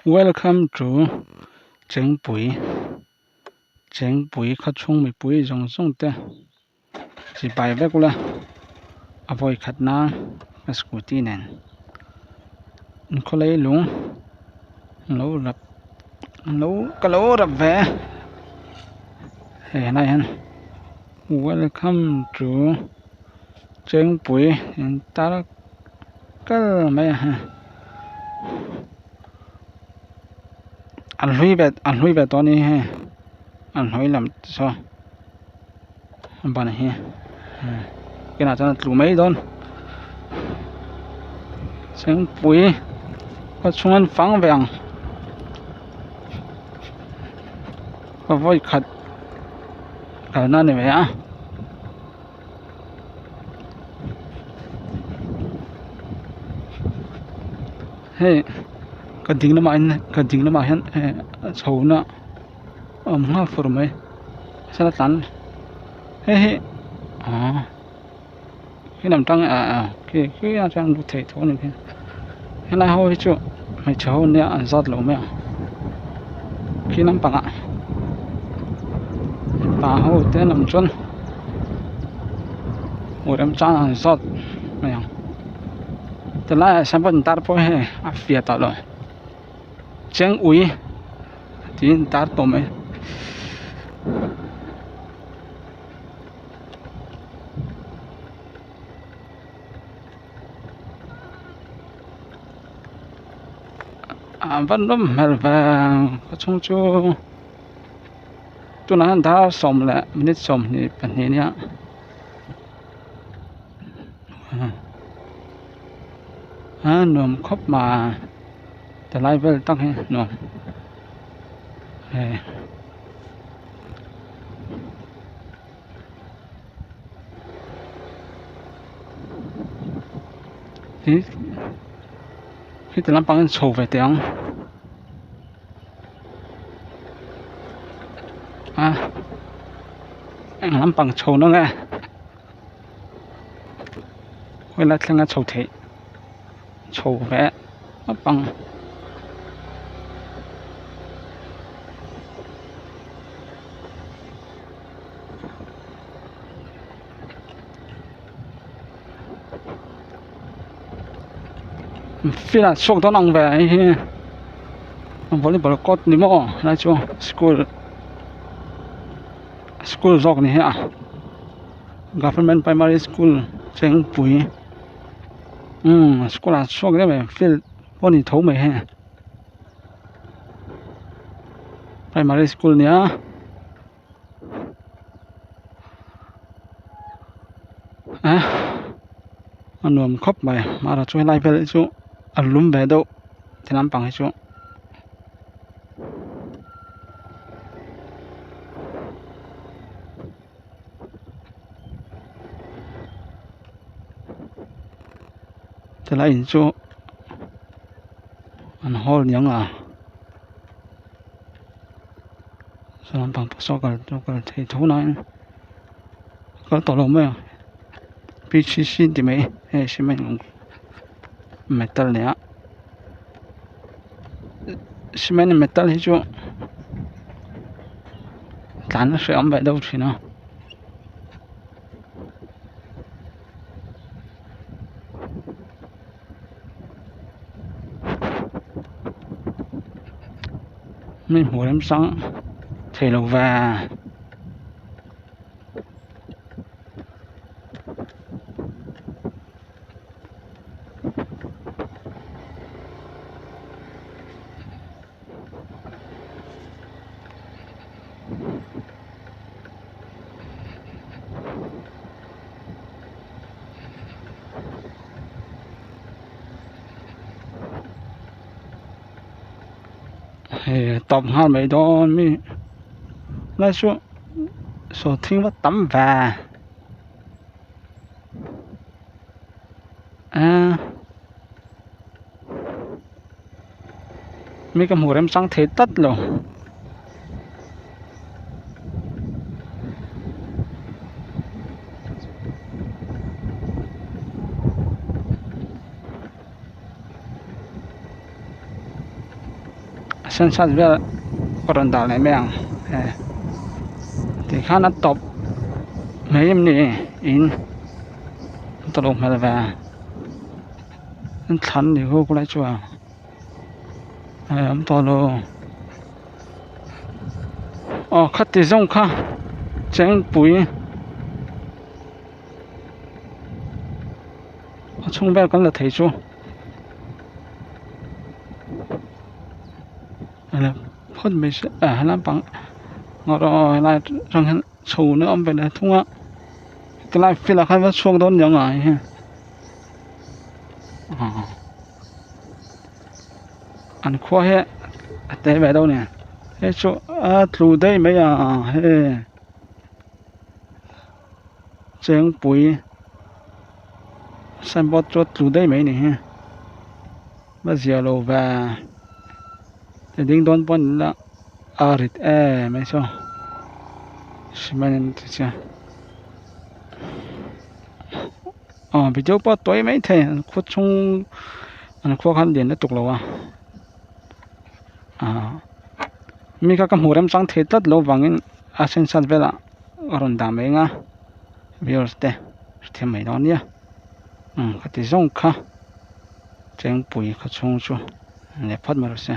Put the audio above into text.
Welcome to Chengpui Chengpui khawchhung mipui zawng zawng te chibai vek ula a vawi khat nan ka scooty nen khawlai lung lo rap lo ka lo rap ve hei helaiah hian welcome to Chengpui in tar kal mai a hei an hlui ve an hlui ve tawh a ni hei an hlui lam te saw a ban hi kinah chuan a tlu mai dawn chengpui khaw chhung an fang ve ang ka vawi khat kalna a ni ve a. Hei ka ding lamah hian ka ding lamah hian a chho na a awm nghal fur mai sala tlan hei hi aw khi lam tang ah khi khi atang lut thei tho a ni helai ho hi chu hmeichhe ho nia an zat lo mai ang khi lampangah mipa ho te an awm chuan hmuh remchang an zawt mai ang tilaiah sawn pawh intar pawh hei a fiah tawh lo cheng ui tiin intar tawh mai. A va nawm hmel ve a chhung chu tunah hian dar sawm leh minute 22 ania a nuam khawp mai tilai vel tak hi nuam hei. Heti lampang hi chho ve teh ang a eng lampang chho na nge helai thlenga chho theih chho ve lampang. Field ah chhuak dawn ang ve hei hi volleyball court ni maw helai chu school school zawk ni hi a government primary school chengpui umm school ah chhuak deuh e field pawh ni tho mai hei primary school nia. A nuam khawp mai mahra chu helai vel hi chu a lum ve deuh ti lampang hi chu. Tilai in chu an hall niang a. Saw lampang pawh saw kal chu kal thei tho nain kal tawh lo mai ang P C C tih mai hei cement metal a ni a cement metal hi chu tlan a hrehawm ve deuh thin a. Mi hmuh remchang thei lo ve. Hei tawp nghal mai dawn mi lai chu saw thing va tam ve a mi ka hmuh remchang thei tlat lo. A sen sat vel ka rawn dah leh mai ang he tikhan a tawp mai em ni in a tawlh loh hmel ve an thlan ni ho khawlai chu a awm tawh lo aw khati zawng kha chengpui a chhung vel kan la thei chu. Phawt mai se ah helai pang helai atang hian chho na awm ve leh thung a tilai field ah khan va chhuak dawn niang a hei an khua hi a te ve deuh a ni hei chu a tlu daih mai a hei chengpui signboard chu a tlu daih mai a ni hi. Va zia lo ve ti ding dawn pawh ni la a rit em mai saw cement an ti che aw video pawh a tawi mai thei an khua chhung an khua khan lian lutuk lo a ah mi kha ka hmuh remchang thei tlat lo vangin a sensitive velah a rawn dah mai ang a viewers te hrethiam mai dawn nia umm ka ti zawng kha. Chengpui khaw chhung chu leh phawt mai rawh se.